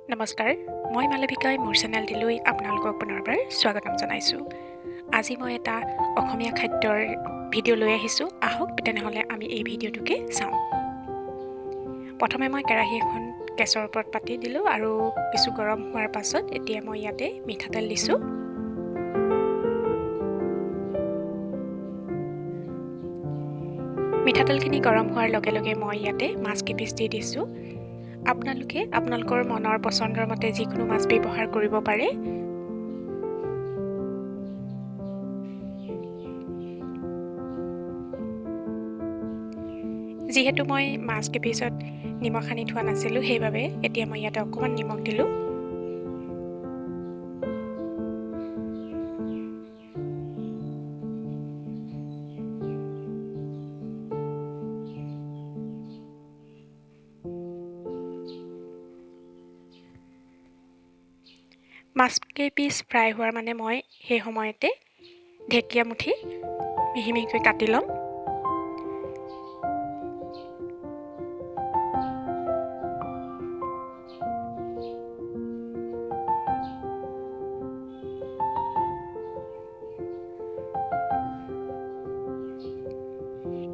নমস্কাৰ, মই মালবিকাই মোৰ চেনেলটিলৈ আপোনালোকক পুনৰবাৰ স্বাগতম জনাইছোঁ। আজি মই এটা অসমীয়া খাদ্যৰ ভিডিঅ' লৈ আহিছোঁ। আহক তেনেহ'লে আমি এই ভিডিঅ'টোকে চাওঁ। প্ৰথমে মই কেৰাহী এখন গেছৰ ওপৰত পাতি দিলোঁ আৰু কিছু গৰম হোৱাৰ পাছত এতিয়া মই ইয়াতে মিঠাতেল দিছোঁ। মিঠাতেলখিনি গৰম হোৱাৰ লগে লগে মই ইয়াতে মাছ কেইপিচ দি দিছোঁ। আপোনালোকে আপোনালোকৰ মনৰ পচন্দৰ মতে যিকোনো মাছ ব্যৱহাৰ কৰিব পাৰে। যিহেতু মই মাছ কেইপিচত নিমখ সানি থোৱা নাছিলোঁ, সেইবাবে এতিয়া মই ইয়াতে অকণমান নিমখ দিলোঁ। মাছ কেইপিচ ফ্ৰাই হোৱাৰ মানে মই সেই সময়তে ঢেকীয়া মুঠি মিহি মিহিকৈ কাটি ল'ম।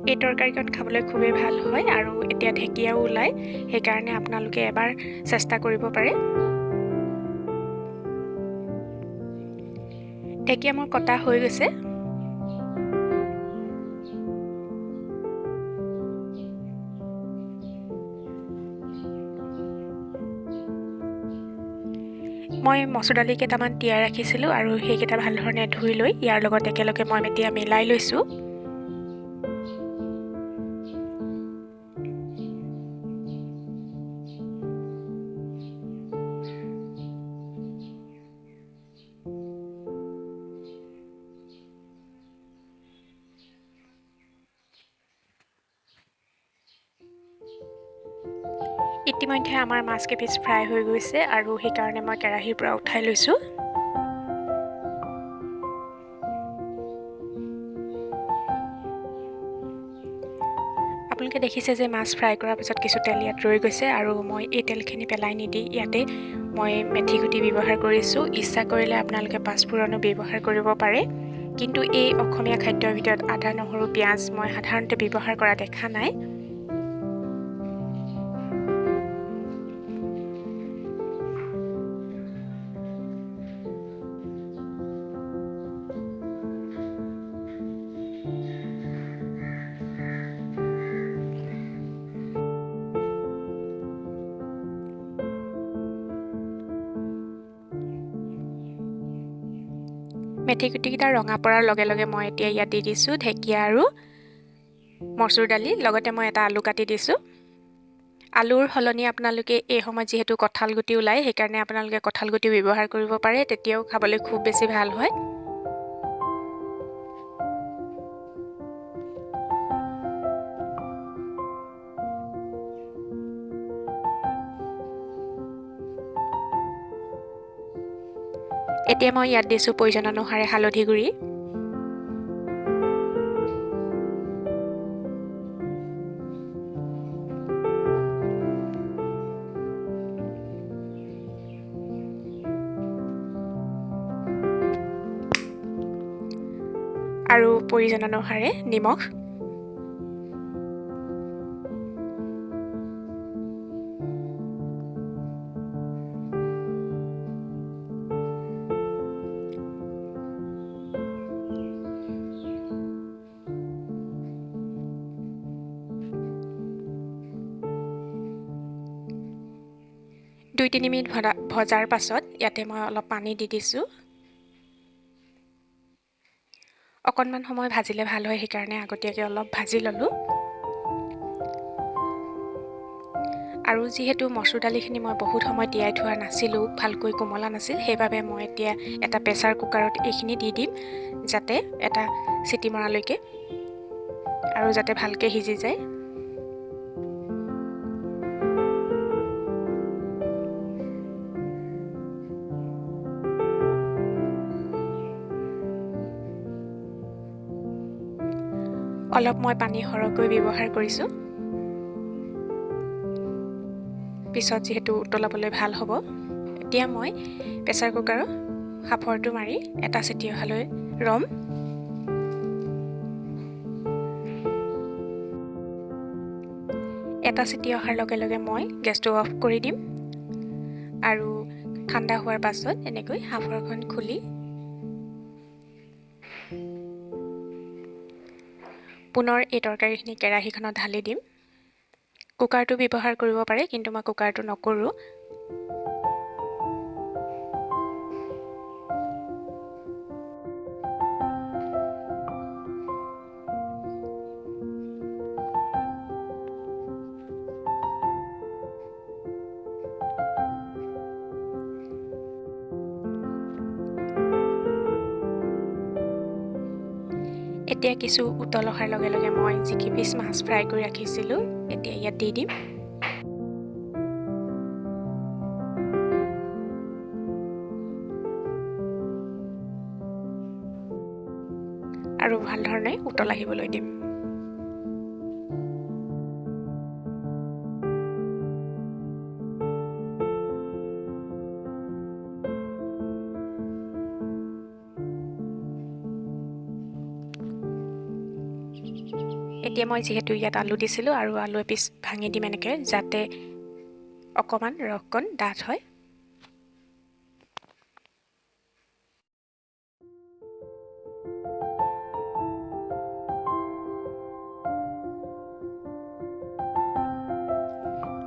এই তৰকাৰীখন খাবলৈ খুবেই ভাল হয় আৰু এতিয়া ঢেকীয়াও ওলায়, সেইকাৰণে আপোনালোকে এবাৰ চেষ্টা কৰিব পাৰে। ঢেকীয়া মোৰ কটা হৈ গৈছে। মই মচুৰ দালি কেইটামান তিয়াই ৰাখিছিলোঁ আৰু সেইকেইটা ভাল ধৰণে ধুই লৈ ইয়াৰ লগত একেলগে মই এতিয়া মিলাই লৈছোঁ। ইতিমধ্যে আমাৰ মাছ কেইপিচ ফ্ৰাই হৈ গৈছে আৰু সেইকাৰণে মই কেৰাহীৰ পৰা উঠাই লৈছোঁ। আপোনালোকে দেখিছে যে মাছ ফ্ৰাই কৰাৰ পিছত কিছু তেল ইয়াত ৰৈ গৈছে আৰু মই এই তেলখিনি পেলাই নিদি ইয়াতে মই মেথি গুটি ব্যৱহাৰ কৰিছোঁ। ইচ্ছা কৰিলে আপোনালোকে পাঁচফোৰণো ব্যৱহাৰ কৰিব পাৰে, কিন্তু এই অসমীয়া খাদ্যৰ ভিতৰত আদা, নহৰু, পিঁয়াজ মই সাধাৰণতে ব্যৱহাৰ কৰা দেখা নাই। মেথি গুটিকেইটা ৰঙা পৰাৰ লগে লগে মই এতিয়া ইয়াত দি দিছোঁ ঢেকীয়া আৰু মচুৰ দালি, লগতে মই এটা আলু কাটি দিছোঁ। আলুৰ সলনি আপোনালোকে এই সময়ত যিহেতু কঁঠাল গুটি ওলায়, সেইকাৰণে আপোনালোকে কঁঠাল গুটি ব্যৱহাৰ কৰিব পাৰে, তেতিয়াও খাবলৈ খুব বেছি ভাল হয়। এতিয়া মই ইয়াত দিছোঁ প্ৰয়োজন অনুসাৰে হালধি গুড়ি, আৰু প্ৰয়োজন অনুসাৰে নিমখ। দুই তিনি মিনিট ভজাৰ পাছত ইয়াতে মই অলপ পানী দি দিছোঁ। অকণমান সময় ভাজিলে ভাল হয়, সেইকাৰণে আগতীয়াকৈ অলপ ভাজি ল'লোঁ। আৰু যিহেতু মচুৰ দালিখিনি মই বহুত সময় তিয়াই থোৱা নাছিলোঁ, ভালকৈ কোমলা নাছিল, সেইবাবে মই এতিয়া এটা প্ৰেছাৰ কুকাৰত এইখিনি দি দিম, যাতে এটা চিটি মৰালৈকে আৰু যাতে ভালকৈ সিজি যায়। অলপ মই পানী সৰহকৈ ব্যৱহাৰ কৰিছোঁ, পিছত যিহেতু উতলাবলৈ ভাল হ'ব। এতিয়া মই প্ৰেছাৰ কুকাৰৰ সাঁফৰটো মাৰি এটা চিটি অহালৈ ৰ'ম। এটা চিটি অহাৰ লগে লগে মই গেছটো অফ কৰি দিম আৰু ঠাণ্ডা হোৱাৰ পাছত এনেকৈ সাঁফৰখন খুলি পুনৰ এই তৰকাৰীখিনি কেৰাহীখনত ঢালি দিম। কুকাৰটো ব্যৱহাৰ কৰিব পাৰে, কিন্তু মই কুকাৰটো নকৰোঁ। এতিয়া কিছু উতল অহাৰ লগে লগে মই যিকেইপিচ মাছ ফ্ৰাই কৰি ৰাখিছিলোঁ এতিয়া ইয়াত দি দিম। আৰু ভাল ধৰণে উতল আহিবলৈ দিম। এতিয়া মই যিহেতু ইয়াত আলু দিছিলোঁ আৰু আলু এপিচ ভাঙি দিম এনেকৈ, যাতে অকণমান ৰসকণ ডাঠ হয়।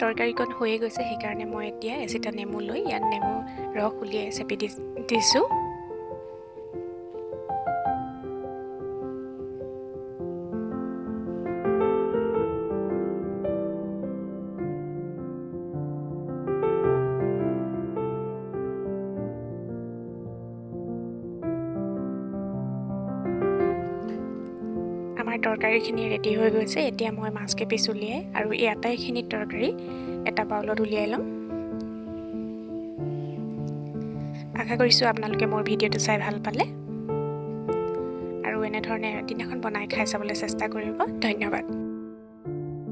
তৰকাৰীকণ হৈয়ে গৈছে, সেইকাৰণে মই এতিয়া এচিটা নেমু লৈ ইয়াত নেমু ৰস উলিয়াই চেপি দিছোঁ। আমাৰ তৰকাৰীখিনি ৰেডি হৈ গৈছে। এতিয়া মই মাছ কেইপিচ উলিয়াই আৰু এই আটাইখিনি তৰকাৰী এটা বাউলত উলিয়াই ল'ম। আশা কৰিছোঁ আপোনালোকে মোৰ ভিডিঅ'টো চাই ভাল পালে আৰু এনেধৰণে এদিনাখন বনাই খাই চাবলৈ চেষ্টা কৰিব। ধন্যবাদ।